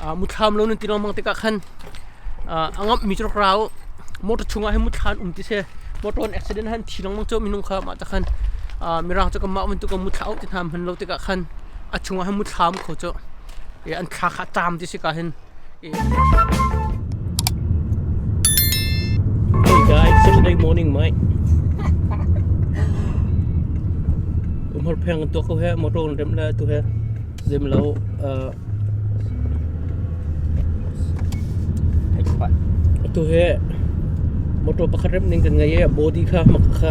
Muthlam lo nan ti lengmang tikah khan a ngamhmi cu rak ra u. Motor chungah hin muthlan um ti si. Motor an accident han thi lengmang cu minung kha mah ta khan mirang cu kanmah bantuk in muthla auh ti hna hman lo tikah khan a chungah hin muthlam kho cu an thla kha a caam ti si ka hin. Hey guys, Saturday morning mate. Umhar pheng an tuah ko he, motor an remh le tu he. Zem lo atu hi motor pakhat remh ning kan ngei i a body kha mak kha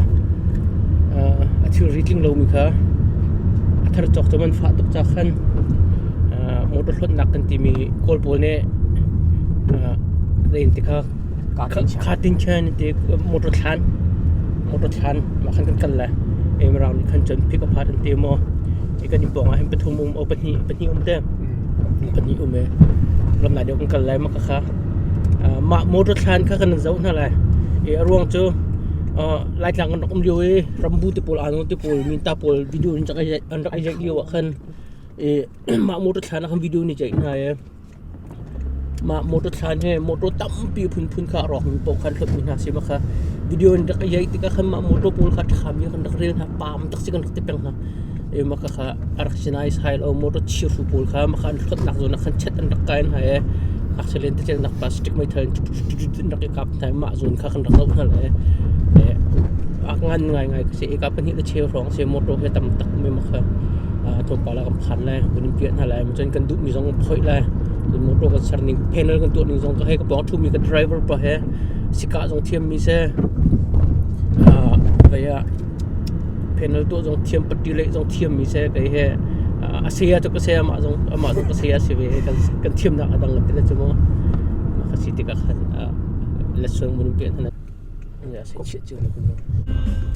a thilri tling lomi kha a thar cawk cu man fah tuk ca khan motor hlonhnak kan timi Kawl pawl nih zei ti kha kha tin chan ti motor thlan motor thlan mah khan kan kal lai. Mirang nih khan cun pick up an ti maw i kan inn pawng ah hin pathum um o pahnih pahnih um te pahnih um e ram lai deuh kan kal lai mah kha mah motor thlan kha kan zoh hna lai i a ruang cu Laitlang kan rak um lio i rambu te pawl anu te pawl minta pawl video in an rak i jaih lio ah khan i mah motor thlan ah khan video ni jaih hna i Mah motor thlan hi motor tampi phunphun kha a rawkmi paoh kha an hlawtmi hna a si. Mah kha video in rak i iai tikah khan mah motor pawl kha ṭhami kan rak rel hna, paam tak si kan rak ti peng hna. I mah khakha a rak si naisai lo. Motor chirhru pawl kha mah kha an hlawtnak zawn ah khan chet an rak kai hna i ngakchia lentecelhnak plastic meithal in an rak i kap hna i mah zawn kha kan rak zoh hna le a ngan ngaingai ka si. Eka pahnih le cheu hrawng a si. Motor hi a tam tak mi mah kha tlawmpal ah kan phan lai, kan in piah hna lai. Cun kan duhmi zong kan phoih lai. Cun motor kan ser ning, panel kan tuah ning zong ka hei ka pawng ṭhumi ka driver pa he sika zong thiammi si. Vei ah panel tuah zong thiam, patti leh zong thiammi si. Kei he a saya cu ka saya, amah zong amah zong ka saya si ve. Kan thiamnak a dang ti le cu mu. Mah kha si tikah khan letsuang mun in piah hna.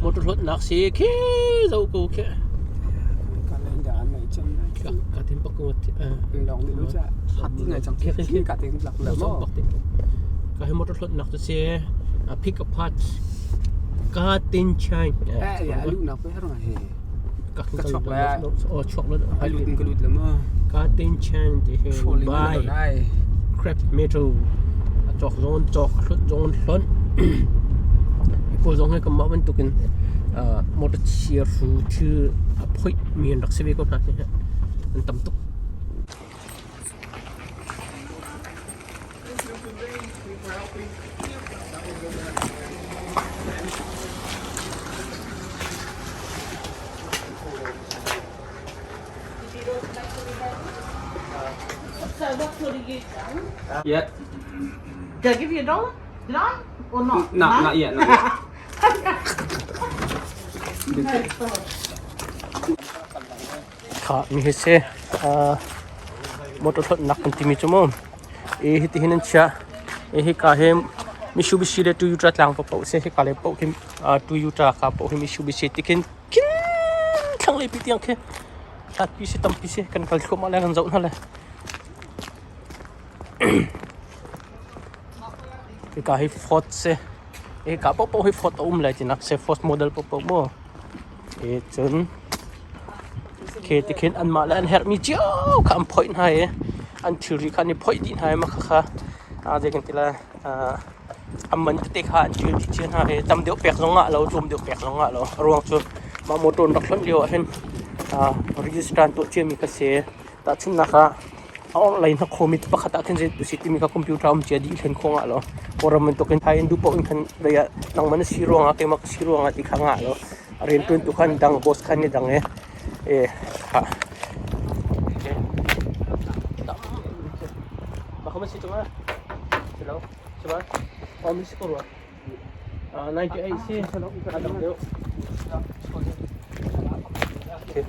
Motor hlawtnak si khi zo ko khi. Ka tin pak ko ka hi motor hlawtnak cu si pick up parts ka tin chai ka chuak ka tin chan ti hi buy crap metal a cawk zong an cawk a hlut zong an hlonh hi pawl zong hi kanmah bantukin motor chiahru thil a phoih mi an rak si ve ko hna hi an tam tuk. So what sort of you done? Yeah. Did I give you a dollar? Did I? Or not? No, not yet, not yet. No problem. Kha mi hi si motor hlawtnak kan timi cu mu i hiti hin an chiah i hika hi Mitsubishi le Toyota tlang paohpaoh si hika le paoh khi Toyota ka paoh hi Mitsubishi ti khin khin thlanglei pi tiang khi hlatpi si tampi si kan kal thluahmah le kan zoh hna le hika hi Ford si hika paohpaoh hi Ford a um lai tinak si Ford model paohpaoh mu i cun khi tikhin anmah le an herhmi cio kha an phoih hna i an thilri kha an i phoih dih hna i mah khakha zei kan ti lai A man tete kha an ṭial dih cia hna i tam deuh pek zong ah lo, tlawm deuh pek zong ah lo. A ruang cu mah motor an rak hlonh lio ahhin register an tuah ciami kha si. Tahchunhnak ah a orhlei hnakhaw mi pakhat ah khin zei tu si timi kha computer um cia dih thlen khawh ngah lo. Kawlram bantukin thai in duh paoh in khan lei ah nangmah na si ruangah keimah ka si ruangah ti kha ngah lo. A rianṭuantu kha an dang, boss kha an i dang i kha. Mah kha ma si cungah? Si lo. Si ba? Oh, mi si ko rua. 98 si. A dang deuh. Okay.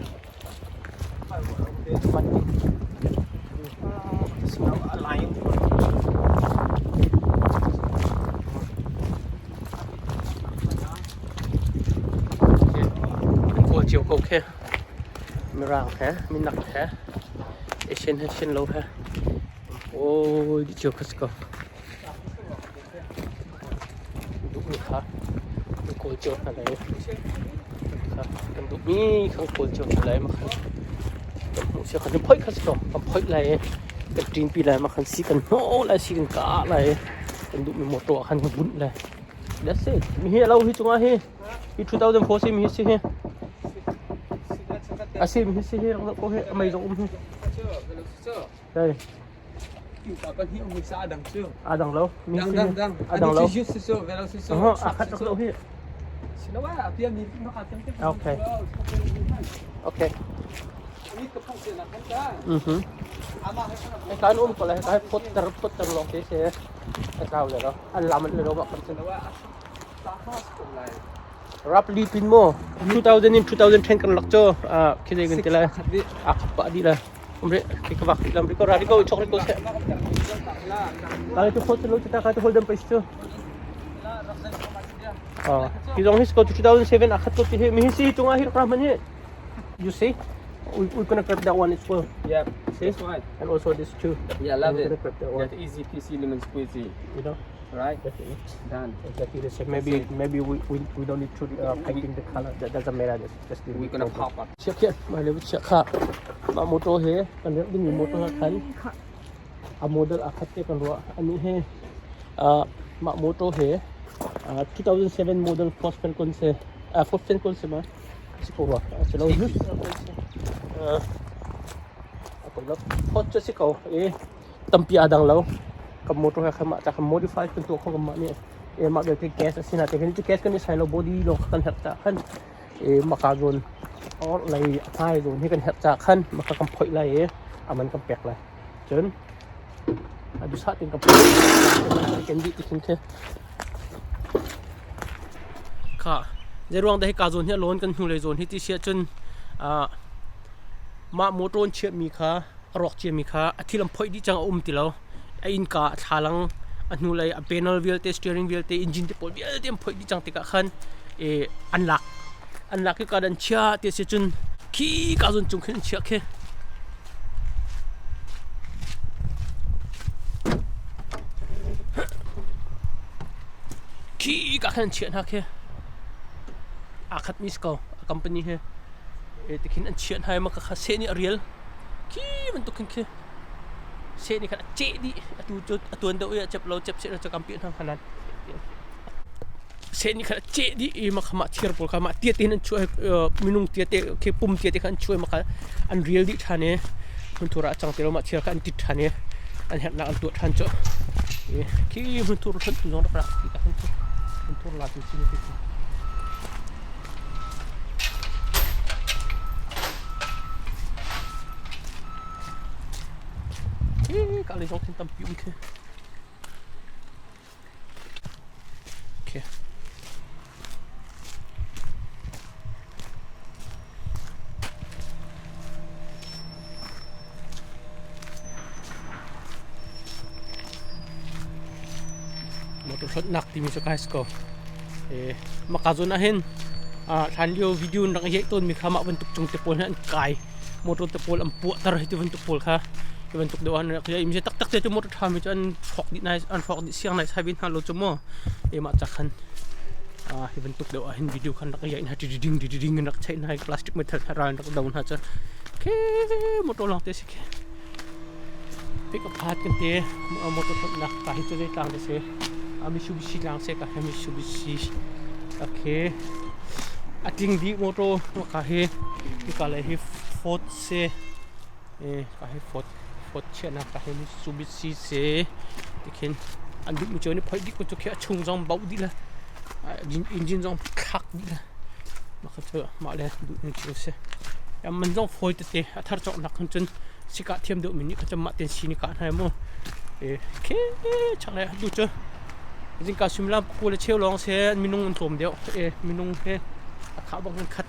Kan kawl cio ko khi. Mirang he, minak he, Asian he, Asian lo he. Aw, di cio kha si ko. Duhmi kha kan kawl cio hna lai. Kha kan duhmi kha kan kawl cio hna lai. Mah khan kan hmuh cio kha kan phoih kha si ko. Kan phoih lai i. Kan ṭinpi lai mah khan si kan hnawh lai si kan kah lai kan duhmi motor ah khan kan bunh lai. That's it. Mi hi a lo hi cungah hi hi 2004 si mi hi si hi. A si mi hi si hi rak ko hi a mei zong um hi. Hey. A dang lo. Mi Dang dang dang. A dang lo. lo. A khat rak lo hi. Okay. Okay. Mhm. Kan um ko lai kai phot ter phot ter long te se. A tlau le lo. An lam le lo ba kan chen. Roughly pin mo 2000 in 2010 kan lak cho a khide kan te lai a khap pa di la. Umre ke ka wak lam ko ra ko chok ko se. Kale tu phot lo chita ka tu hold them pais chu. Ah, hi zong hi ko 2007 a khat ko ti he mi hi si tunga hi ram man hi. You see? We gonna grab that one as well. Yeah, See? that's right. And also this too. Yeah, love We're it. gonna grab that one. That easy peasy lemon squeezy. You know? Right? That's it. Done. Exactly the same. Maybe maybe we don't need to painting the color. That doesn't matter. Just leave We're it gonna open. pop up. Chiak chiak mai le chiak kha. Ma motor he kan rak ding mi motor ha khan. A model a khat te kan ruah. Ani he mah motor he 2007 model Ford Falcon se Ford Falcon se ma si ko rua. Si lo use a poi lo Ford cu si ko e tampi a dang lo. Kan motor he khan mah ta khan modify kan tuah kho kan mah nih e mah belte gas a si na te kan gas kan i sai lo body lawng kha kan herh cah khan e maka zawn or lei a hmai zawn hi kan herh cah khan maka kan phoih lai i a man kan pek lai. Cun a duhsah tein kan phoih kan dih ti khin khi. Kha zeiruang dah hika zawn hi a lawn kan hnulei zawn hi ti si ahcun mah motor an chiahmi kha a rawk ciami kha a thil an phoih dih cang a um ti lo. A innka a thlalang a hnulei a panel vialte steering vialte engine te pawl vialte an phoih dih cang tikah khan an lak. An lak i ka an chiah ti a si cun khi ka zawn cung khin an chiah khi. Khi ka khan an chiah hna khi. Aa khat mi si ko a company hi. E tikhin an chiah hna i maka kha seh nih a rial. Khi bantuk khin khi. Seh nih khan a ceh dih. Atu cu a tuan deuh i a cep lo cep seh cu kam piah hna khanan. Seh nih khan a ceh dih i mah kha mah thir pawl kha mah tiate hin an chuah i minung tiate khi pum tiate kha an chuah i mah kha an rial dih ṭhan i hmunthur ah a cang ti lo mah thir kha an tit ṭhan i an herhnak an tuah ṭhan cu. Khi hmunthur hlonh tu zong rak rak ti ka hmunthur la tu si ti. Hi ka le zong thin tampi um khi. Okay. Motor hlonhnak timi cu kai si ko. Maka zawn ah hin hlan lio video in rak i iah tawnmi kha mah bantuk cung te pawl hin an kai. Motor te pawl an puahter hi ti bantuk pawl kha hi bantuk deuh an rak i taktak te cu motor ṭha mi cu an hrawk dih nai an hrawk dih siang nai sai ve hna lo cu mu e mah ca khan hi bantuk deuh ah hin video khan rak iah in ding ding in rak cheih hna plastic metal ral rak do hna cu ke motor lawng te si ke pick up hat kan te motor nak ka hi chu zei tlang te se Mitsubishi tlang se ka hi Mitsubishi okay a tling dih motor ka hi ka le hi Ford se Ka hi Ford Ford chiahnak ka hi Mitsubishi si. Tikhin an duhmi cio nih phoih dih ko cu khi a chung zong bauh dih le engine zong thlak dih le mah kha cu mah le duhning cio si. Man zong fawi tete a thar cawknak khan cun sikah thiam deuhmi nih khan cun mah ten si nih kah hna mu. Khi chak le du cu zingka suimilam pakua le cheu lawng si minung an tlawm deuh. Minung he a khah bak in khat.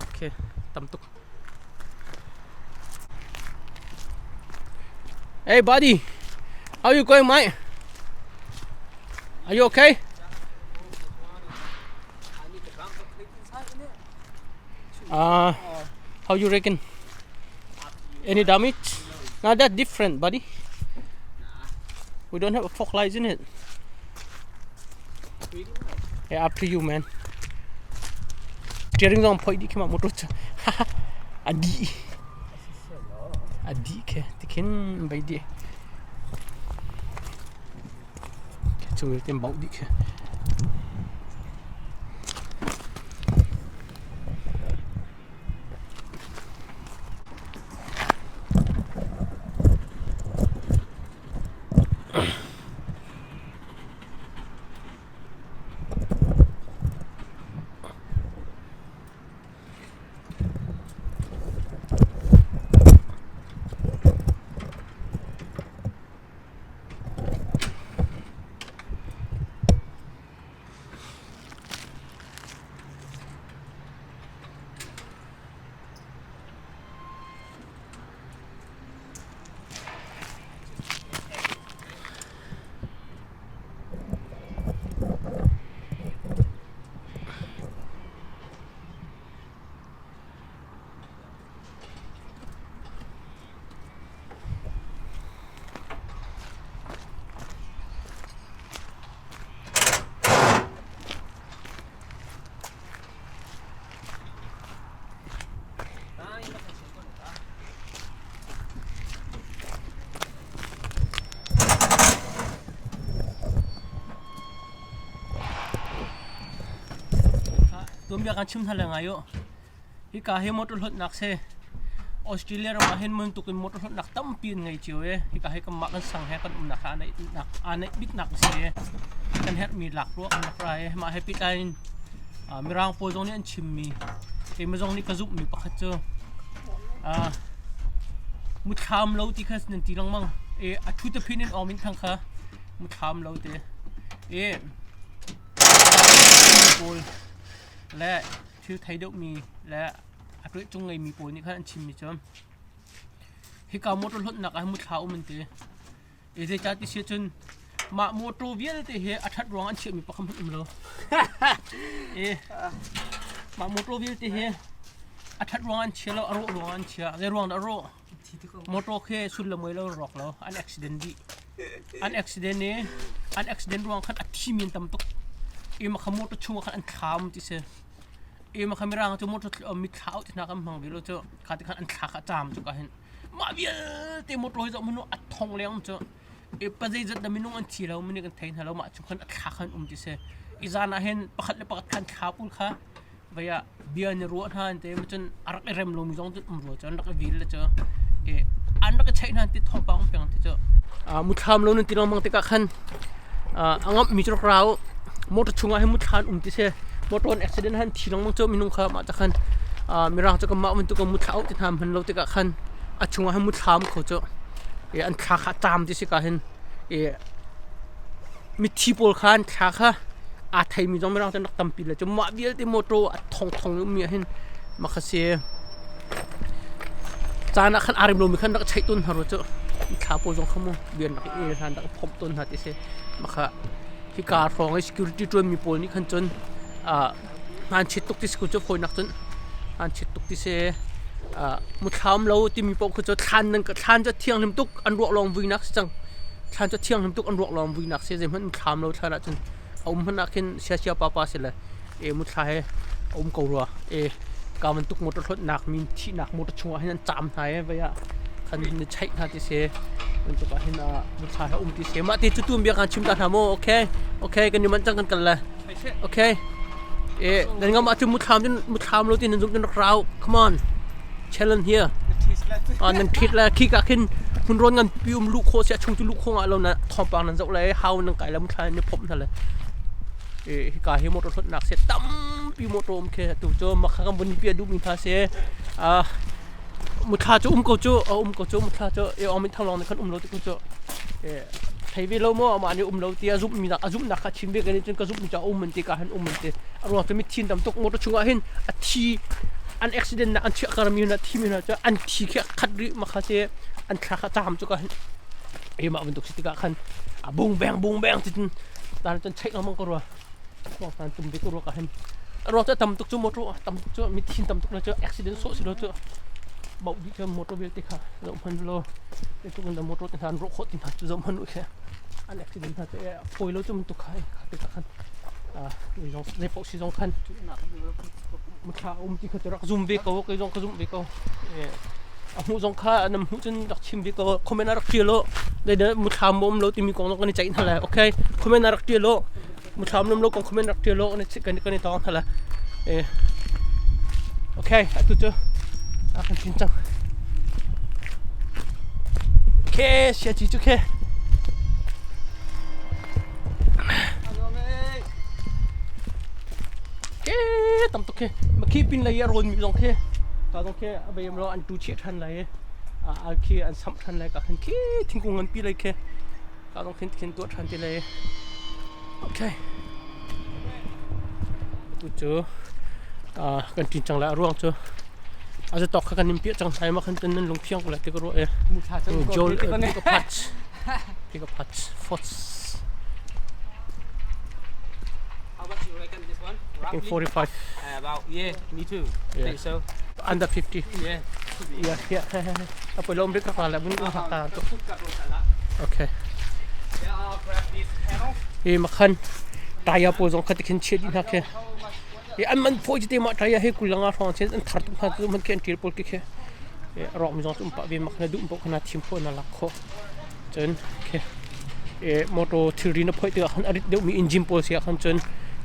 Okay, tam tuk. Hey buddy, how you going, mate? Are you okay? How you reckon? Any damage? Not that different, buddy. We don't have a fog lights in it. Yeah, up to you, man. Steering zong phoih dih khi mah motor cu. A dih. A dih khi tikhin bei dih. Chung vialte an bauh dih khi. Tuanbia kan chim hna le ngai u. Hika hi motor hlawtnak si. Australia ram ah hin bantuk in motor hlawtnak tampi an ngei cio i hika hi kanmah kan sang he kan umnak ha aa naih biknak a si i kan herhmi lak ruah kan rak ra i mah he pehtlai in Mirang pawl zong nih an chimmi keimah zong nih ka zumhmi pakhat cu muthlam lo ti kha nan ti lengmang i a ṭhu te phin in awm in thang kha muthlam lo te i pawl le thil thei deuhmi le a tuahcung ngeimi pawl nih khan an chimmi cu hika motor hlonhnak ah muthla um an ti. I zeicah ti si ahcun mah motor vialte hi a ṭhat ruang an chiahmi pakhat hmanh um lo. I mah motor vialte hi a ṭhat ruang an chia lo, a rawh ruang an chia. Zei ruang dah a rawh? Motor khi sullam ngei lo rawk lo, an accident dih. An accident i an accident ruang khan a thimi an tam tuk. I mah kha motor chungah khan an thlam ti si. I mah kha mirang cu motor mithla ti hna kan hmang ve lo cu. Kha ti khan an thla kha a caam cu ka hin. Mah vialte motor hi zoh hmanh u a thong leng cu. I pa zeizat dah minung an thi lo mini kan thei hna lo mah chung khan a thla khan um ti si. I zan ah hin pakhat le pakhat khan thla pawl kha vei ah bia an i ruah hna an ti cun a rak i rem lomi zong cu um rua cu an rak i vil le cu i an rak i cheih hna ti thawngpang um peng ti cu muthlam lo nan ti lengmang tikah khan a ngamhmi cu rak ra u motor chungah hin muthlan um ti si motor an accident han thi lengmang cu minung kha mah ca khan mirang cu kanmah bantuk in muthla ti hna hman lo tikah khan a chungah hin muthlam kho cu i an thla kha a ṭam ti si ka hin i Mithi pawl kha an thla kha aa theimi zong mirang cu an rak tampi le cu mah vialte mawṭaw a thongthong in ummi ahhin mah kha si. Caan ah khan aa rem lomi khan rak cheih tawn hna rua cu. Thla pawl zong kha mu bia an rak i el hna, an rak i phomh tawn hna ti si. Mah kha hika hrawng i security ṭuanmi pawl nih khan cun hmaan chiat tuk ti si ku cu fawinak cun hmaan chiat tuk ti si. Muthla um lo timi paoh khi cu thlan nan thlan cu a thianghlim tuk an ruah lawng vuinak si cang. Thlan cu thianghlim tuk an ruak lawng vuinak si zeihmanh thlam lo thlan ahcun a um hmanh ah khin siasia papa si le e muthla he a um ko rua e ka bantuk motor hlawtnak min thihnak motor chungah hin an caam hna e vei ah khan ni cheih hna ti si bantuk ah hin muthla he um ti si mah ti cu tu bia kan chim ta hna mu okay okay kan ni man cang kan kal le okay e nan ngam ah cu muthlam cun muthlam lo ti nan zum cun rak rau come on challenge here nan ṭhit le khi ka khin hmunrawn nganpi um luh khawh si a chung cu luh khawh ngah lo na thawngpang nan zoh le hau nan kai le muthla nan i phomh hna le hika hi motor hlawtnak se tampi motor um khi tu cu makha kan vun pi a duhmi hna si muthla cu um ko cu um ko cu muthla cu e om thang long khan um lo ti ko cu thei ve lo maw amah nih um lo ti a zumhmi nak a zumhnak kha chim ve kan cun ka zumhmi cu a um an ti ka han um an ti a ruang cu mithin tam tuk motor chungah hin a thi an accident nak an chiah kar mi hna thi mi hna cu an thi khi a khat rih ma kha si an thla kha cham cu ka hin e mah bantuk si tikah khan a bung beng bung beng ti cun tan cun check lengmang ko rua ruang tan tum ve ko rua ka hin a ruang cu tam tuk cu motor tam tuk cu mithin tam tuk na cu accident sawh si lo cu bauh dih cu motor vialte kha zoh hman law tuk in motor te hna an rawh khawh ti hna cu zoh hman u khi an accident hna cu fawi lo cu tuk kha kha te khan zong zei paoh si zong khan muthla um ti kha cu rak zum ve ko kei zong ka zum ve ko. A hmuh zong kha nam hmuh cun rak chim ve ko. Comment ah rak ṭial u. Dei muthlam um lo timi kong zong kan i ceih hna lai. Okay. Comment ah rak ṭial u. Muthlam um lo kong comment rak ṭial u. Kan i tawng hna lai. Okay, atu cu a kan cin cang. Okay, sia ci cu khe. Ke tam tuk khi. Ma khi pin lei a rawn mi zong khi. Ka zong khi a bayam lo an tu chiah than lai. A khi an samh than lai ka khan khi thingkung ngan pi lai khi. Ka zong khin khin tuah than ti lai. Okay. Tu cu kan ṭin cang lai a ruang cu a za tawk kha kan in piah cang hna i mah khan cun nan lungthiang ko lai ti ka ruah i Joel pick a patch pick a patch fots. How much you reckon this one? I think 45. About yeah, me too. Yeah. Think so. Under 50. Yeah. Yeah. Apa lo ambil ka la bun ka ta to. Okay. Yeah, I'll grab this panel. E makhan taya po zong khat khin chiat hna khe. E an man phoi te ma taya he kulanga thong chen an thar tu kha tu man khen tir pol ki khe. E rok mi zong tum pa ve makhan du po khana thim pho na lak kho. Cun khe e motor thilri na phoih tikah khan a rit deuhmi engine pawl si ahkhan cun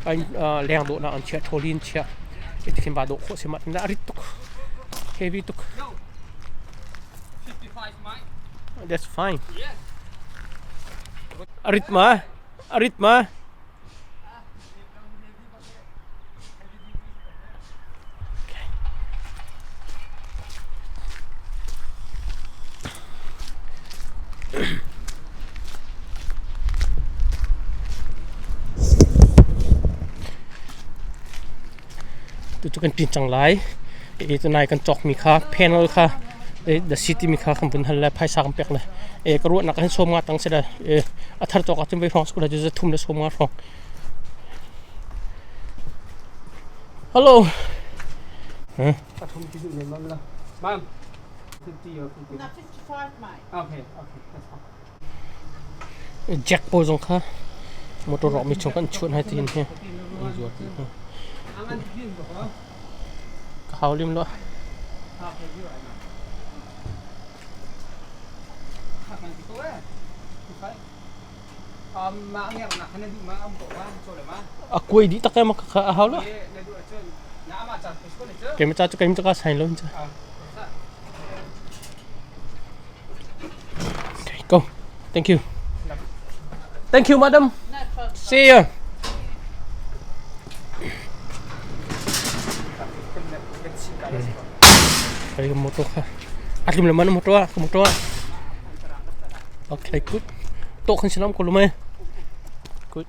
an leng dawhnak an chiah, trolley an chiah. Hi khin va dawh khawh si mah a rit tuk. Heavy tuk. That's fine. A rit ma? A rit ma? Tucu kan ṭin cang lai. I tunai kan cawkmi kha panel kha the city mi kha kan vun hal le phaisa kan pek le ka ruahnak ah hin 50 tang si le a thar cawk ahcun voi hrawng si ko lai cu 300 le 50 hrawng. Hello. Huh? Ma'am, 50 or 50. No, 55, mate. Okay, okay, that's fine. Jack pawl zong kha motor rawkmi chung kan chuan hai tiin hi an zuar ti hna. Ka hau lim lo. A kuai dih tak ma kha a hau lo. Keimah ca cu keimah ca ka sign lo cha. Okay, go. Thank you. Thank you, madam. See you. Kali ka motor kha. Atlum le man motor ka motor. Okay, good. Tok kan sinam ko lumai. Good.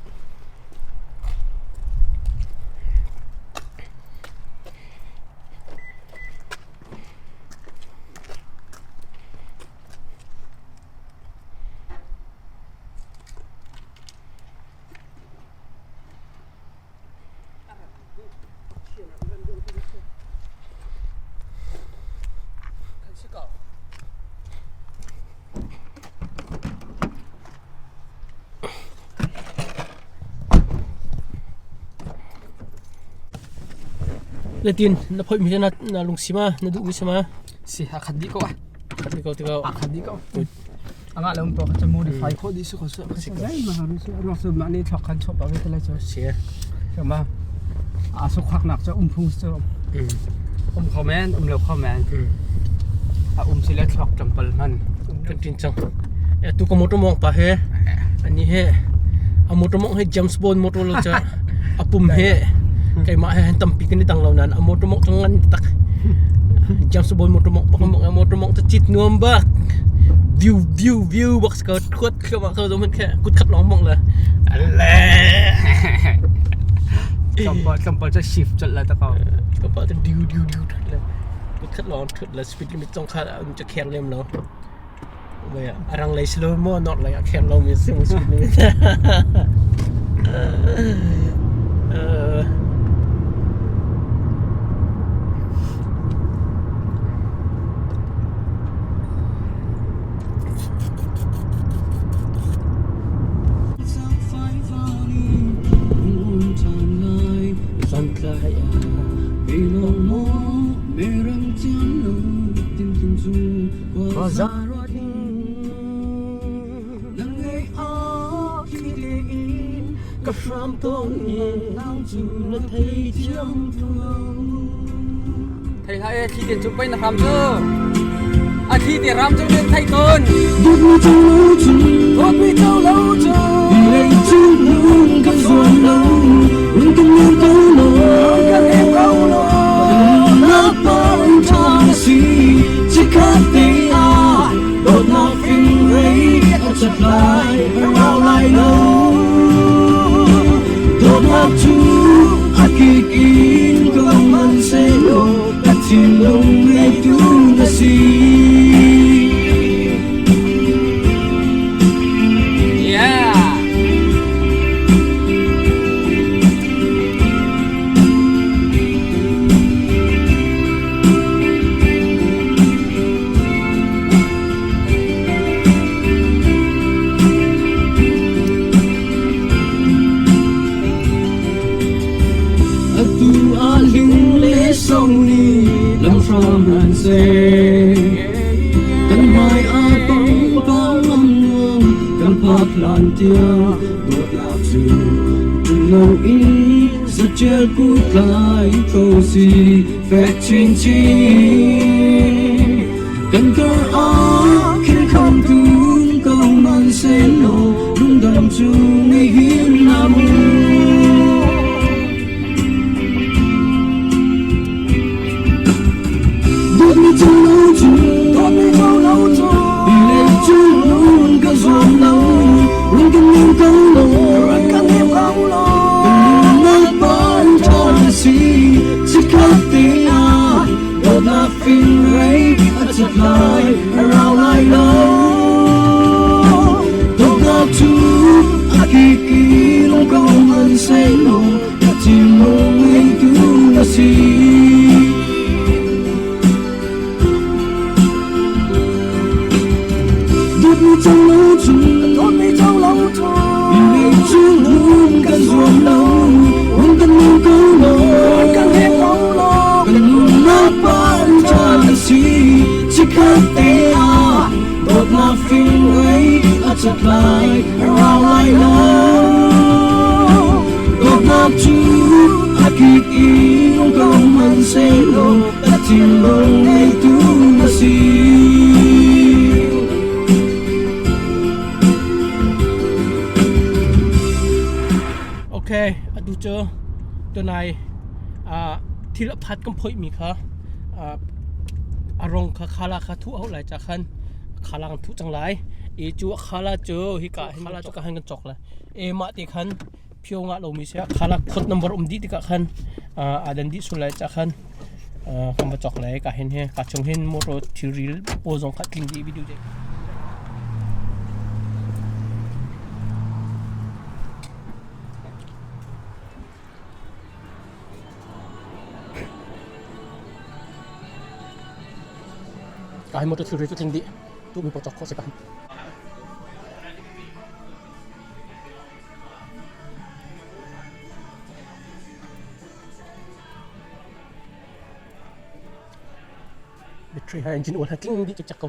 Latin na phoih mi na na lungsi ma na duh mi si ma? Si a khat dih ko ah. Khat dih ko ti ko. A khat dih ko. Anga lo to kha modify kho dih su ko su. Si ko. Zai ma ha su ro su ma ni thok khan chop ba ve te lai chu. Si. Ma a su khak nak cha um phung chu. Um kho men um lo kho men. A um si le thlok tampal man. Kan tin chang. E tu ka motor mong pa he. Ani he a motor mong he James Bond motor lo cha. A pum he keimah he tampi kan i dang lo nain a motor mong cu ngan tak. James Bond motor mong bak mong motor mong cu cit nuam bak. View view view bak ko thuat kha ma ko zoman kha kut khat long mong la. Ale. Tlawmpal tlawmpal cu shift colh la ta ko. Tlawmpal cu diu diu diu thut la. Kut khat long thut la speed limit zong kha cu kher lem lo. A rang lei si lo maw north lei a kher lo mi si mu speed limit. Khuaza ruat ning Nang ngei ah khi tein ka hram tawn i nang cu na thei thiam thung. Thei hlah e thli ten cu pei na hram cu. A thli te ram cu den thei tawn. Dawtmi cu lo cu Dawtmi cu lo cu. Lei cu lung kan zuam lo run kan nem ko lo Run kan nem ko lo. Nunnak pang ṭha na si chikkhat te ah dawtnak fingrei a cat lai a rau lai lo dawtnak cu a kik in ko hmanhsehlaw ka thinlung ngeitu na si. Yeah. Atu ah ling le song nih lamhram an seh. Kan hmai ah pangpang ngam nuam kan phak hlan tiang dawtnak cu ṭul in zaṭial kut tlai ko si fek chinchin. Kan kar ah khin khamtu ko hmanhsehlaw lungdam cu ngei hin na mu. Dawtmi cu lo cu Dawtmi cu lo cu. Lei cu lung ka zuam lo run kan nem ko lo Run kan nem ko lo. Kan nunnak ban ṭha na si chikkhat te ah dawtnak fingrei a cat lai a rau lai lo dawtnak cu a kik i lung ko hmanhsehlaw ka thinlung ngeitu na si. Dawtmi cu lo cu Dawtmi cu lo cu. Lei cu lung kan zuam lo run kan nem ko lo Run kan nem ko lo. Kan nunnak ban ṭha na si chikkhat te ah dawtnak fingrei a cat lai a rau lai lo dawtnak cu a kik i nung ko hmanhsehlaw ka thinlung ngeitu na si. Okay, atu cu tunai thil a phat kan phoihmi kha a rong kha khala kha thuh a hauh lai ca khan khala kan thuh cang lai. I cu khala cu hika khala cu ka han kan cawk lai. E mah te khan phio ngah lomi si khala khot number um dih tikah khan aa dan dih sul lai ca khan kan va cawk lai ka hin he ka chung hin motor thilri pawl zong kha tling dih video Ka hi motor thilri cu tling dih tu mi pawl cawk khawh si ka hin. Battery ha engine oil ha tling dih cikcek ko.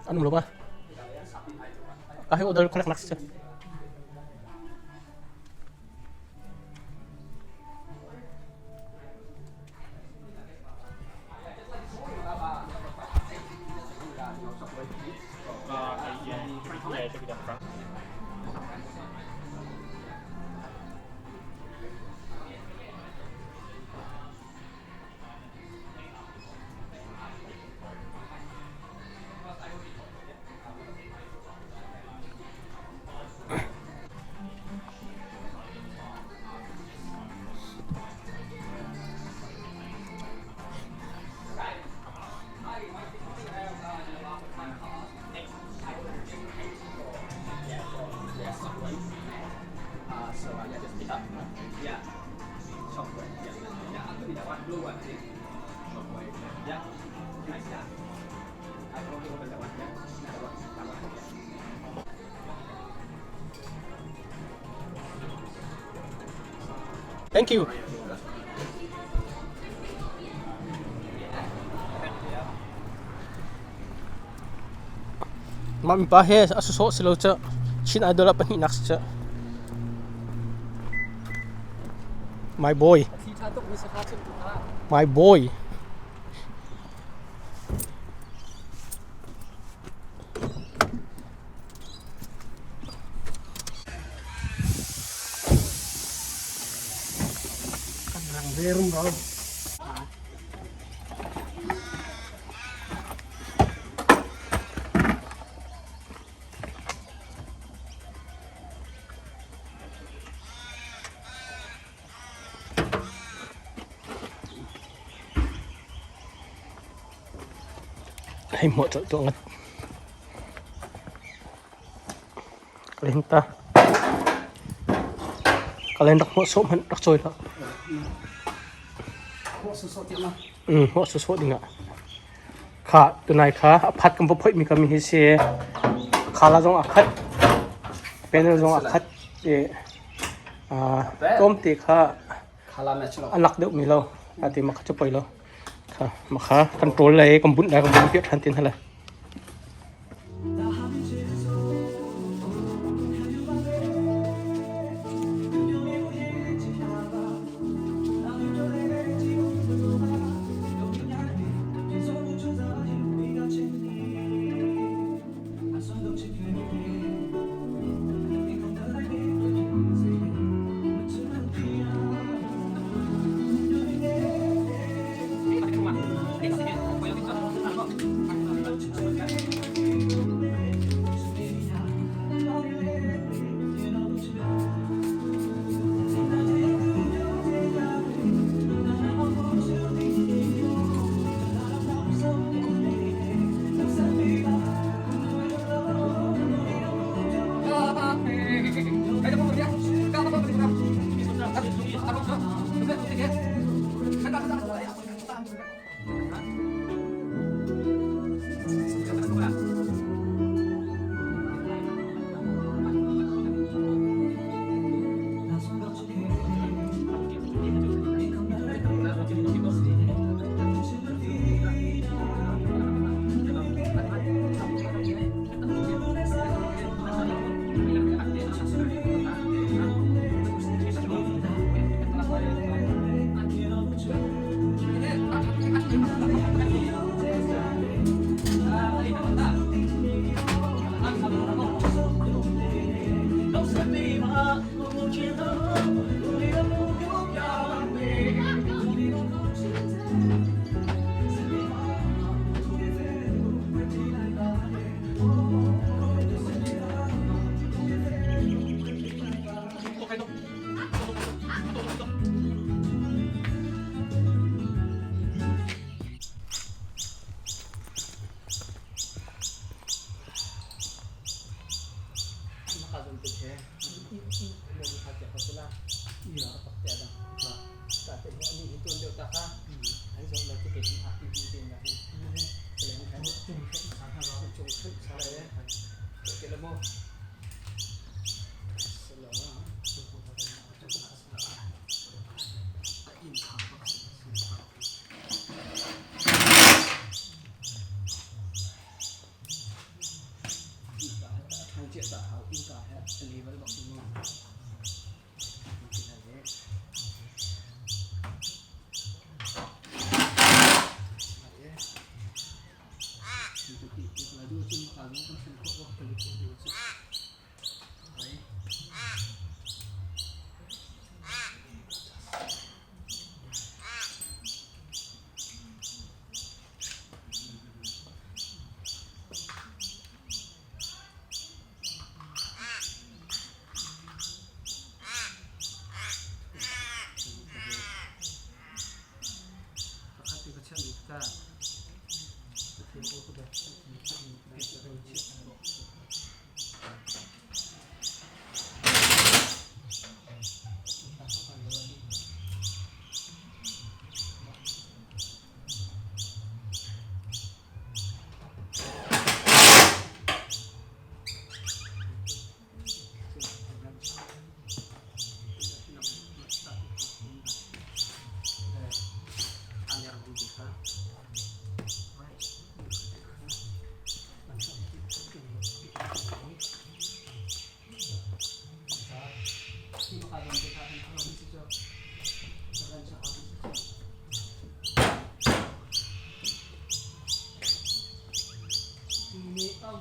An um lo ma? Ka hei order kholek nak si. Thank you. Mah mipa he a sawsawh si lo cu. Chin Idol ah pahnihnak si cu. My boy. My boy. Rang ve rum ro. Hei hmuah colh tuah ngat. Kalen ta. Kalen rak hmuah sawh hmanh rak cawi hlah. Hmuah sawsawh dingah. Kha tunai kha a phat kan va phoih mi kami hi si. Khala zong a khat. Panel zong a khat. Tlawmte kha a lak deuh mi lo. Ati ma kha cu poi lo. Kha ma kha kan ṭawl lai kan bunh lai kan bunh piak ṭhan tin hala.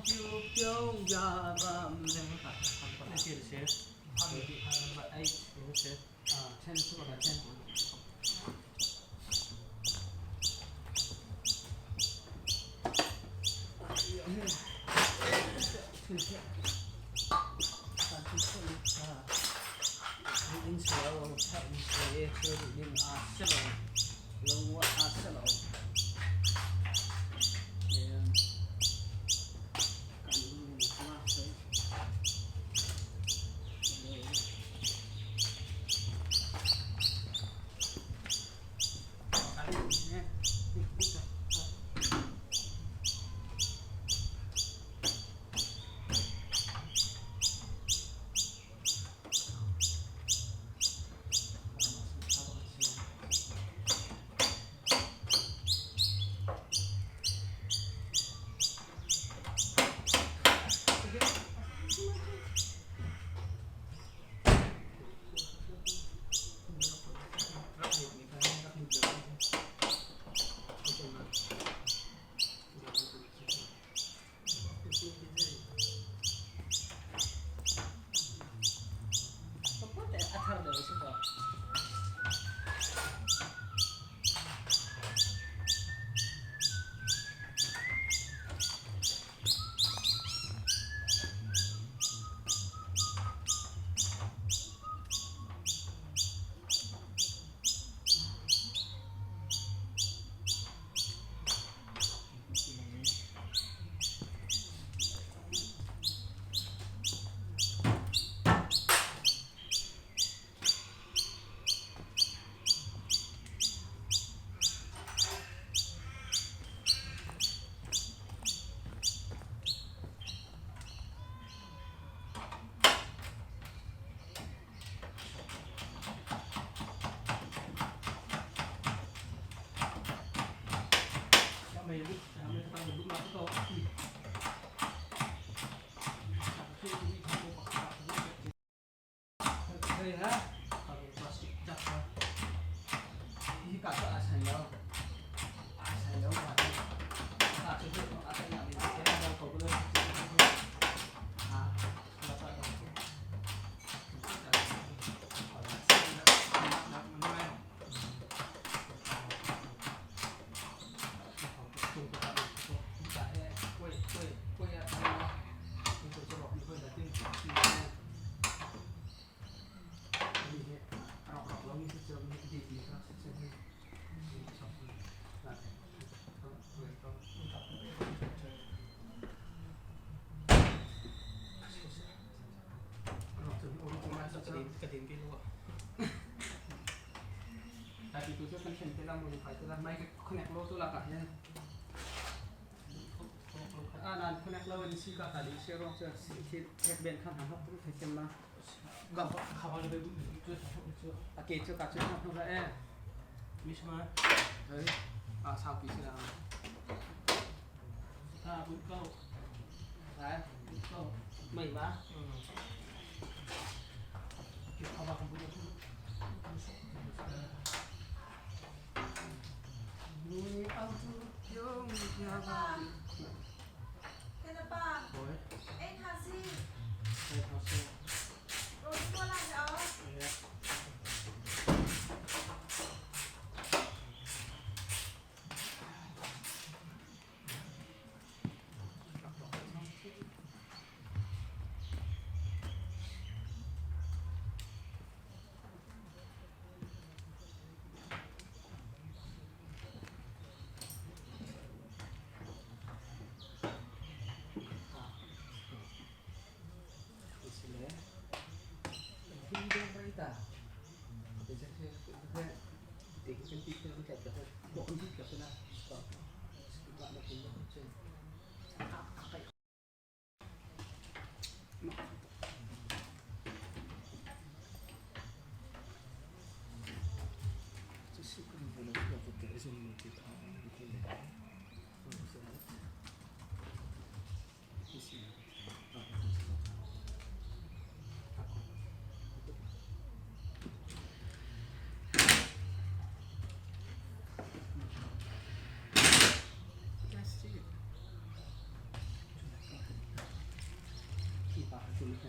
ပြုံးကြပါမယ်ဟာ 谢谢。 number 8 10 10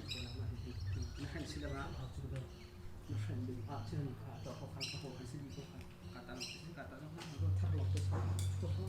Na hren si dang ah na hren ding ah cun kha to ko khan ko khan si ko khan ka ta ka ta ko thar lo te sa to ko.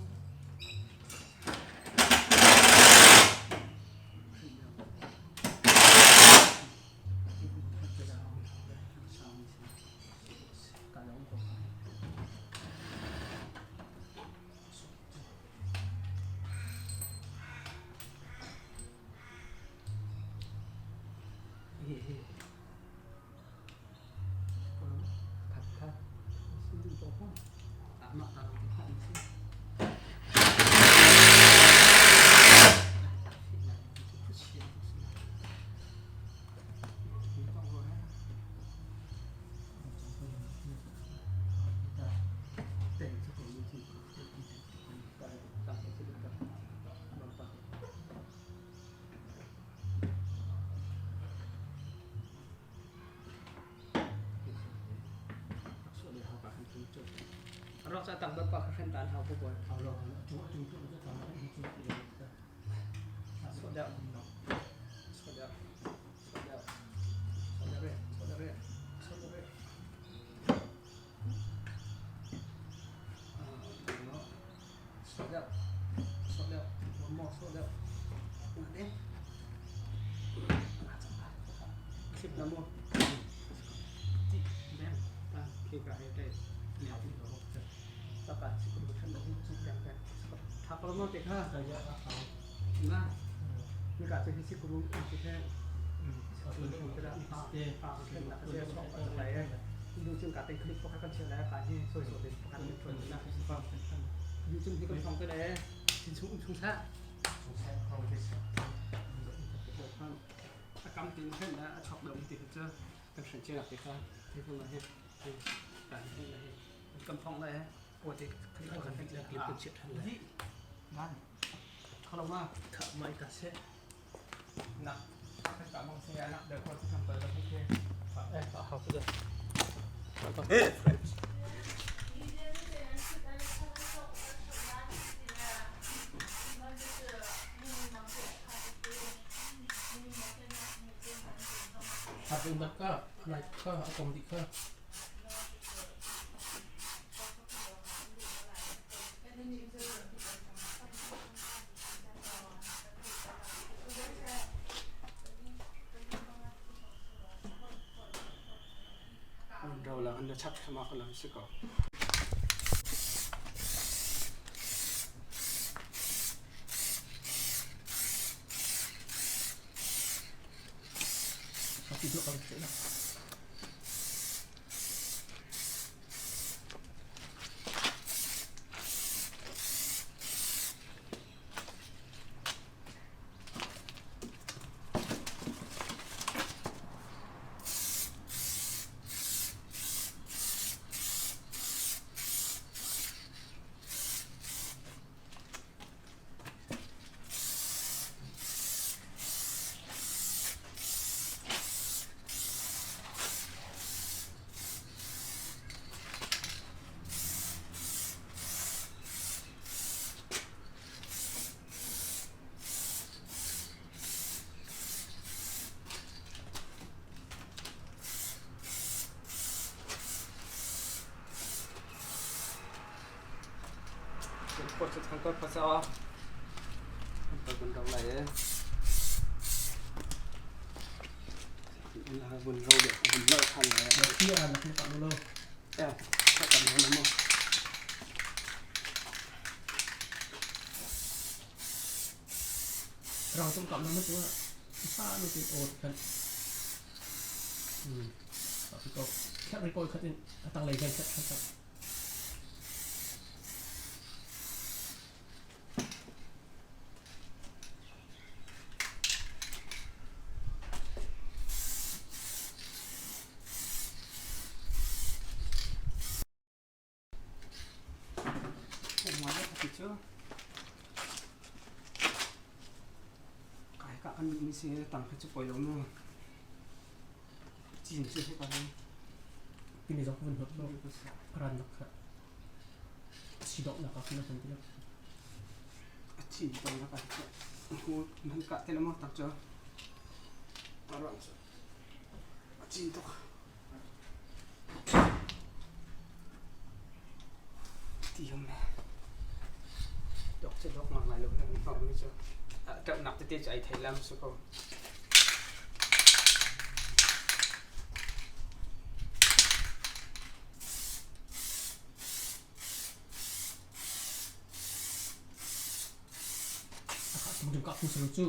Rak ca tang pa kha hren tan hau ko boy. Hau lo tu tu tu tu tu tu tu. So da so da so da so da re so da re so da re. So da so da one more so da. คลิปนะโมแม่ตาเคกะให้ได้เนี่ยที่เราตาปาสิกุขั้นแบบสุดแรงแรงทับปรมาเตค่ะนะมีการจะให้สิกุรู้ที่แท้ก็ได้ปาปาขึ้นนะเสียชอบอะไรดูจึงการเป็นคลิปโฟกัสกันเชียร์แล้วการที่สวยๆเป็นโฟกัสเป็นคนนะดูจึงที่กันฟังก็ได้ชิ้นชุ่มชุ่มแท้กำตีนขึ้นนะชอบดมติดเจอกับฉันเชื่อติดค่ะที่พูดมาให้การให้กำพองเลยฮะปวดติดขึ้น ขัน ขึ้น คลิปเป็นเฉียบทันเลย นั่นเขาลงมา ขับไม่ตัดเส้น นะถ้าสามองเสียนะเดี๋ยวคนที่ทำไปแล้วโอเค เอ้ยเขาก็จะขับเป็นบักก็อะไรก็อากงดีก็ เราละอันเดชักขมาขลังสิก่อน เขาติดตัวเขาเสร็จแล้ว ปวดจะทำก็ภาษาไปบนเราไหลบนเราเดี๋ยวบนเราทันเลย ที่อ่านนะคือฝั่งโลก เอ้าถ้ากันน้ำมัน เราต้องกลับแล้วไม่ตัวซ่าไม่ติดโอดกันก็แค่รีโกยคัดตั้งเลยกันแค่ครับ ผมมาแล้วติดเชื้อไก่กะอันมีเสียต่างกันจะปล่อยลงเนาะจีนเชื่อให้กัน ปีนี้จะคุณหดโลกรันนะครับสีดอกนะครับคุณท่านที่ จีนตรงแล้วกันกูมันกะเตลมอตักเจอ A ruang cu a cin tuk. Ti um me. Dok cu dok ngang lai lo na hmang mi cu. Ṭauhnak tete cu ai thei lam su ko. Cu.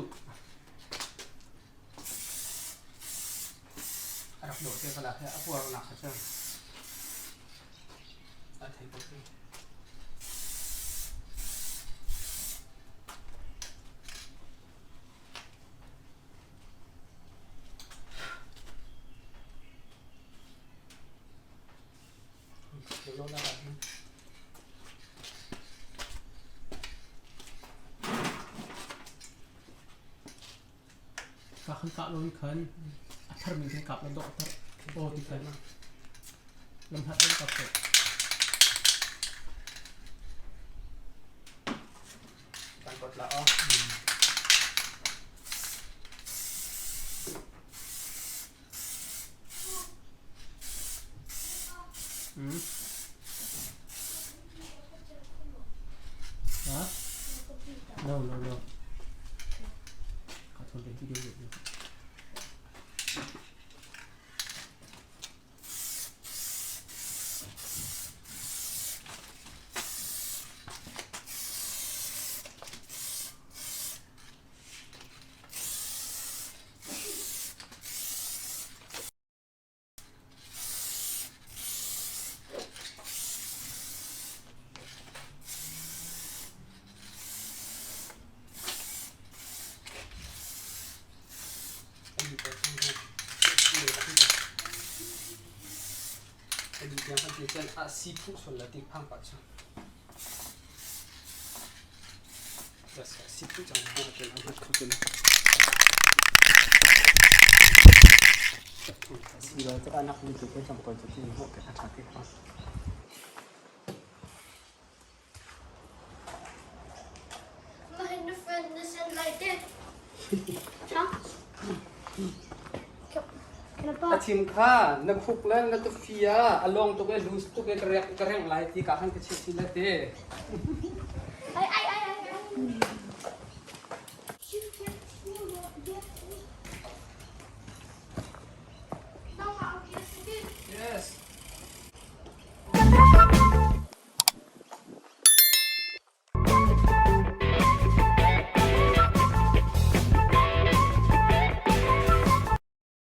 A rak dawh te ka lak he a puarnak kha cu a thei ko ti. Ka kan kah lo in khan a tharmi kan kap la dawh tar aw ti khan lamhlat in kap ko. Kan kot la aw. Huh? No, no, no. Ka thon den video yo. A si phu sual la ti phang pa chu. Si phu chang ha tel an hat kho tel. Si lo te anak ni tu ko chang ko chu ti ho ke tha ti ha. My new friend is in like this. Huh? Can, can I A borrow? thim kha na khuk le na tufia a long tuk e loose tuk e ka rek ka reng lai ti ka han ka chim si la te.